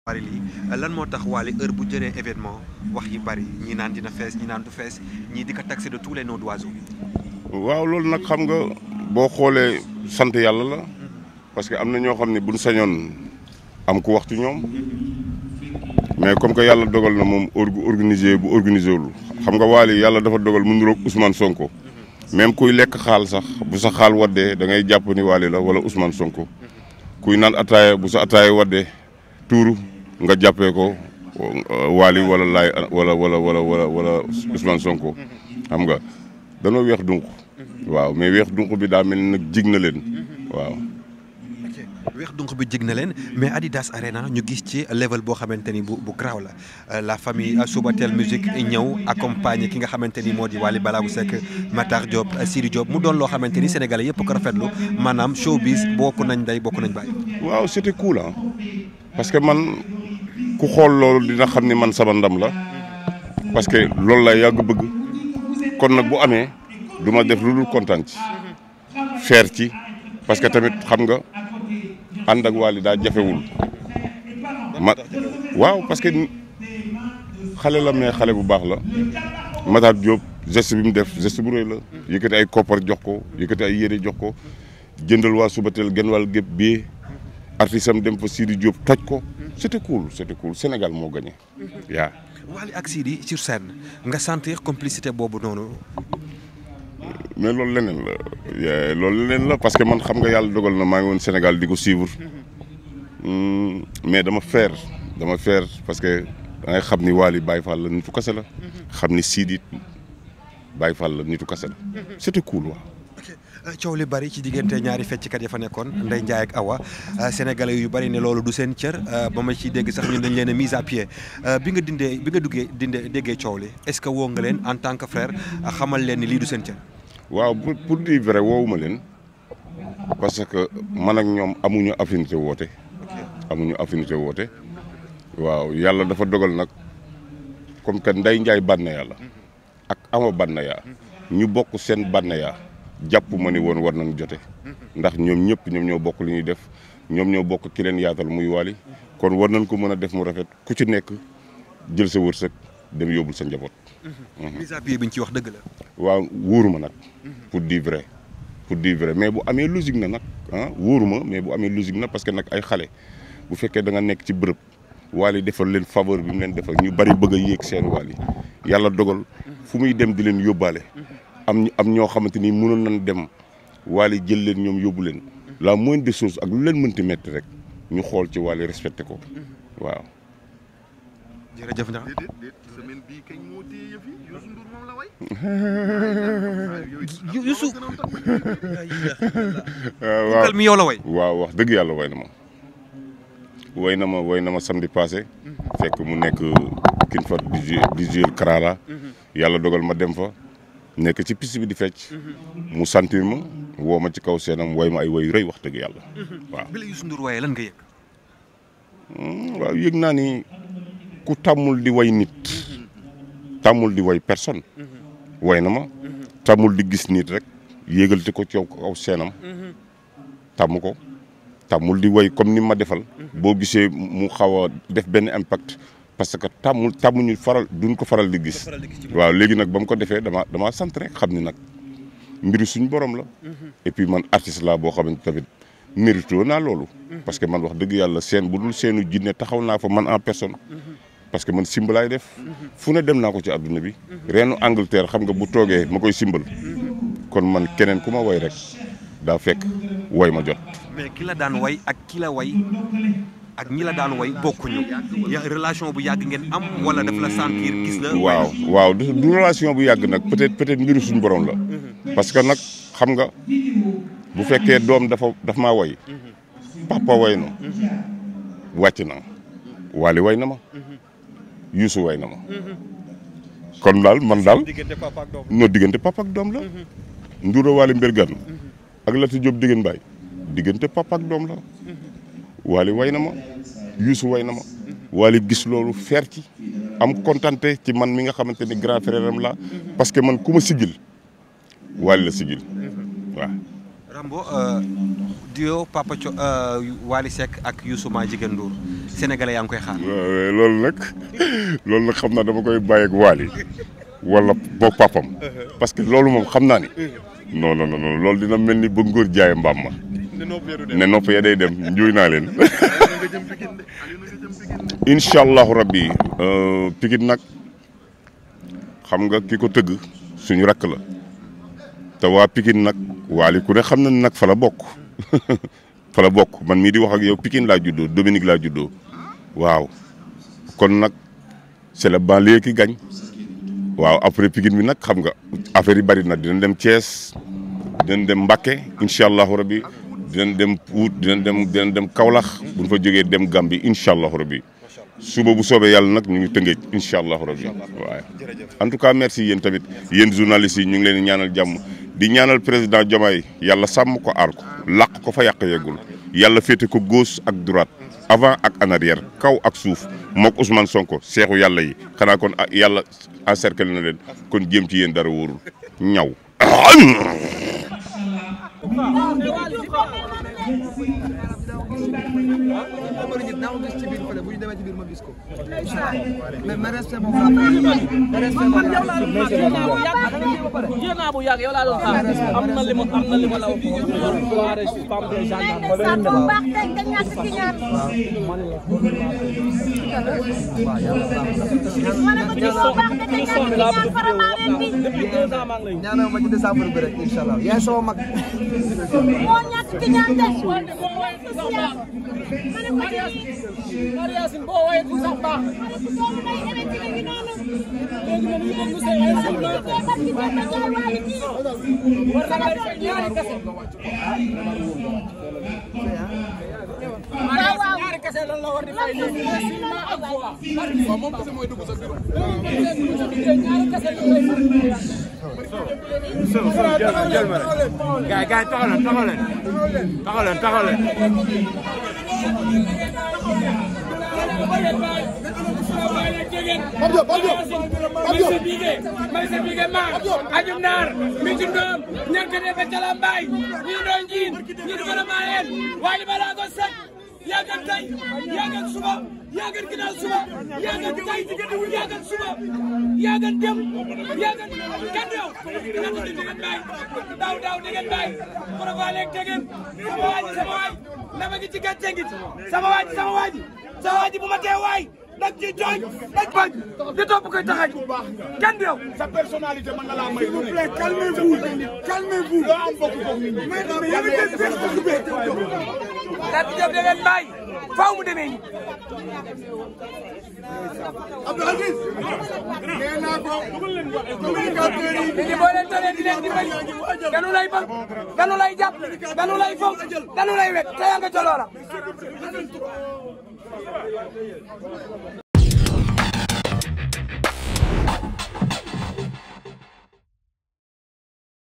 bari lii lan moo tax Wally heure bu jëlee événement wax yi bari ñii naan dina fees ñii naan du fees ñii di ko taxé de tous les noms d'oiseaux. waaw loolu nag xam nga boo xoolee sant yàlla la parce que am na ñoo xam ne buñ sañoon am ku wax ci ñoom mais comme que yàlla dogal na moom organisé wul xam nga Wally yàlla dafa dogal mu niroog Ousmane Sonko même kuy lekk xaal sax bu sa xaal waddee da ngay jàpp ni Wally la wala Ousmane Sonko kuy naan ataaya bu sa ataaya waddee tuuru nga jàppee ko Wally wala laay wala Ousmane Sonko xam nga danoo weex dunq waaw mais weex dunq bi daa mel ni nag jig na leen waaw. weex dunq bi jig na leen mais Adidas Arena ñu gis ci level boo xamante ni bu garaaw la famille Subatel musique ñëw accompagner ki nga xamante ni moo di Wally Ballago Seck Matar Diop Sidi Diop mu doon loo xamante ni sénégalais yëpp ko rafetlu maanaam showbiz bokk nañ day bokk nañ bàyyi. waaw c'était cool ah parce que man ku xool loolu dina xam ni man sama ndam la parce que loolu la yàgg bëgg kon nag bu amee du ma def lu dul kontaan ci feer ci parce que tamit xam nga ànd ak Wally daa jafewul waaw parce que xale la mais xale bu baax la Matar Diop geste bi mu def geste bu rëy la yëkkati ay koppar jox ko yëkkati ay yére jox ko jëndal waa Subatel genn wàll gépp bi artiste am dem fa Sidi Diop toj ko c'était cool Sénégal moo gagné yaa Wally ak Sidi sur scène nga sentir complicité boobu noonu. mais loolu leneen la parce que man xam nga yàlla dogal na maa ngi woon Sénégal di ko suivre mais dama fier parce que da ngay xam ni Wally Baye Fall la nitu kase la xam ni Sidi Baye Fall la nitu kase la c'était cool waaw. coow li bari ci diggante ñaari fecckat ya fa nekkoon Ndeye Ndiaye ak Awa sénégalais yu bari ne loolu du seen cër ba ma ciy dégg sax ñun dañ leen a mise à pied bi nga déggee coow li est-ce que woo nga leen en tant que frère xamal leen ni lii du seen cër. waaw pour dire vrai woowuma leen parce que man ak ñoom amuñu affinité woote. waaw yàlla dafa dogal nag comme que Ndeye Ndiaye Banaya la ak Awa Banaya ñu bokk seen Banaya jàpp ma ni woon war nañ jote ndax ñoom ñëpp ñoom ñoo bokk li ñuy def ñoom ñoo bokk ki leen yaatal muy Wally kon war nañ ko mën a def mu rafet ku ci nekk jël sa wërsëg dem yóbbul sa njaboot. mise à pied bi ñu ci wax dëgg la. waaw wóoruma nag pour dire vrai mais bu amee logique na nag wóoruma mais bu amee logique na parce que nag ay xale bu fekkee da nga nekk ci bërëb Wally defal leen faveur bi mu leen defal ñu bari bëgg a yéeg seen Wally yàlla dogal fu muy dem di leen yóbbaale. am ñoo xamante ni mënoon nañ dem Wally jël leen ñoom yóbbu leen la moindre des choses ak lu leen mënti metti rek ñu xool ci Wally respecté ko waaw. jërëjëf ndax semaine bii kañ moo téye yëf yi Youssou Ndour moom la way. Youssou. waaw mi yow la way. waaw wax dëgg yàlla way na ma samedi passé. fekk mu nekk kin fa di jouer Karara. yàlla dogal ma dem fa. nekk ci piste bi di fecc mu sentir ma woo ma ci kaw seenam way ma ay way rëy wax dëgg yàlla waaw. bi la Youssou Ndour waaye lan nga yëg. waaw yëg naa ni ku tàmmul di way nit tàmmul di way personne way na ma tàmmul di gis nit rek yéegalte ko ci kaw seenam tàmm ko tàmmul di way comme ni ma defal boo gisee mu xaw a def benn impact parce que tàmmuñu duñ ko faral di gis waaw léegi nag ba mu ko defee damaa sant rek xam ni nag mbiru suñu borom la et puis man artiste laa boo xamante tamit mérito naa loolu parce que man wax dëgg yàlla seen bu dul seenu jinne taxaw naa fa man en personne parce que man simbalaay def fu ne dem naa ko ci àdduna bi reenu Angleterre xam nga bu toogee ma koy simbal kon man keneen ku ma way rek daa fekk way ma jot. mais ki la daan way ak ki la way ak ñi la daan way bokkuñu relation bu yàgg ngeen am wala daf la sentir gis la. waaw du relation bu yàgg nag peut-être mbiru suñu borom la. parce que nag xam nga bu fekkee doom daf maa way papa way na wàcc na Wally way na ma Youssou way na ma kon daal man daal noo diggante papa ak doom la. Ndoura Wally Mbergane ak Lati Diop Degen Baye diggante papa ak doom la. Wally way na ma Youssou way na ma Wally gis loolu feer ci am kontante ci man mi nga xamante ni grand frère am la parce que man ku ma sigil Wally la sigil waaw. Rambo duo Papa Wally Seck ak Youssou Madjiguène Ndour sénégalais yaa ngi koy xaar. loolu nag xam naa dama koy bàyyi ak Waly wala boog papam parce que loolu moom xam naa ni non loolu dina mel ni ba ngóor jaay mbaam ma ne nopp ya day dem njuuy naa leen incha allahu rabbi Pikine nag xam nga ki ko tëgg suñu rakk la te waa Pikine nag Waly ku ne xam na nag fa la bokk fa la bokk man mii di wax ak yow Pikine laa juddoo Dominique laa juddoo waaw kon nag c'est la banlieue qui gagne waaw après Pikine bi nag xam nga affaire yi bari na dinañ dem Thiès dinañ dem Mbacké incha allahu rabbi dinañ dem Pout dinañ dem Kaolack bu ñu fa jógee dem Gambie incha allahu rabbi suba bu soobee yàlla nag ñu ngi tëngeej incha allahu rabbi waaye en tout cas merci yéen tamit yéen journalistes yi ñu ngi leen di ñaanal jàmm di ñaanal président Diomaye yàlla sàmm ko aar ko làq ko fa yàq yeggul yàlla féete ko gauche ak droite avant ak en arrière kaw ak suuf mook Ousmane Sonko seexu yàlla yi xanaa kon yàlla encercler na leen kon jéem ci yéen dara wóorul ñaw yàggal tey yàggal suba yàggal ginnaaw suba yàggal tey yàggal suba yàggal dem yàggal kenn yow dina tudd di ngeen bàyyi daaw di ngeen bàyyi Proval ak Degen sama waay nama ngi ci gàcce ngi sama waay bu ma tee waay dag ci jooy dag bañ di topp koy taxaj kenn yow sa personnalité mën na laa may s'il vous plaît calmez-vous am bokk ko mais yàlla ngeen fex ko subé Lat Diop da ngeen bàyyi faaw mu demee nii Abdou Aziz nee naa ko communicateur yi di boo leen tolee di leen dimbali danu lay bëgg danu lay jàpp danu lay fonk danu lay wekk te yaa nga ca loola